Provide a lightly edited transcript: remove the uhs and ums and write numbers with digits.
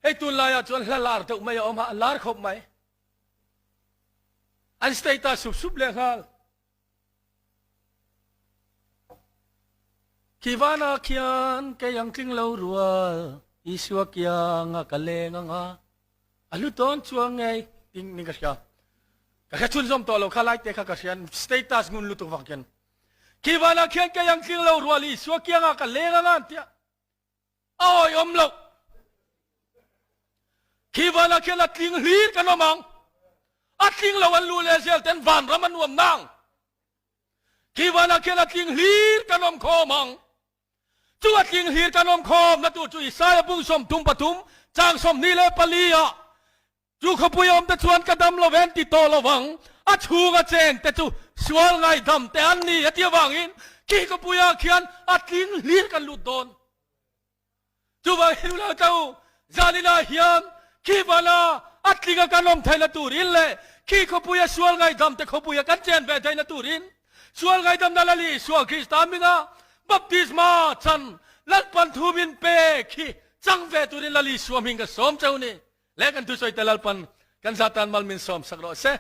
Hei tunlaiah chuan hla lar deuh mai a awm a, a lar khawp mai. An status sup sup leh nghal. Khi vanah khian kei ang tling lo rual, Isua kianga ka leng ang a, a hlu tawn chuang ngei ting ning ka hria. Ka hre chhunzawm tawh lo kha lai te kha ka hria, status ngun lutuk vang khian. Khi vanah khian kei ang tling lo rual, Isua kianga ka leng ang a an tia. A awihawm loh. Khi vanah khian a tling hlir kan awm ang. A tling lo an lu leh zel ten vanram a nuam nang. Khi vanah khian a tling hlir kan awm khawm ang. Chu a tling hlir kan awm khawm na tur chu Isaiah bung 33 chang 24 ah Chu khawpui awmte chuan ka dam lo ven ti tawh lo vang, a chhunga chengte chu sual ngaihdam te an ni a ti avangin khi khawpuiah khian a tling hlir kan lut dawn. Chuvang hi nula tla u, zaninah hian khi vana a tlinga kan awm theihna turin leh khi khawpuia sual ngaihdam te khawpuia kan chen ve theihna turin sual ngaihdamna Lal Isua Krista hminga baptisma chan Lalpan thu min pek hi chang ve turin Lal Isua hming ka sawm cheu ni. Le kan thusawi te Lalpan kan zatan mal min sawm sak rawh se.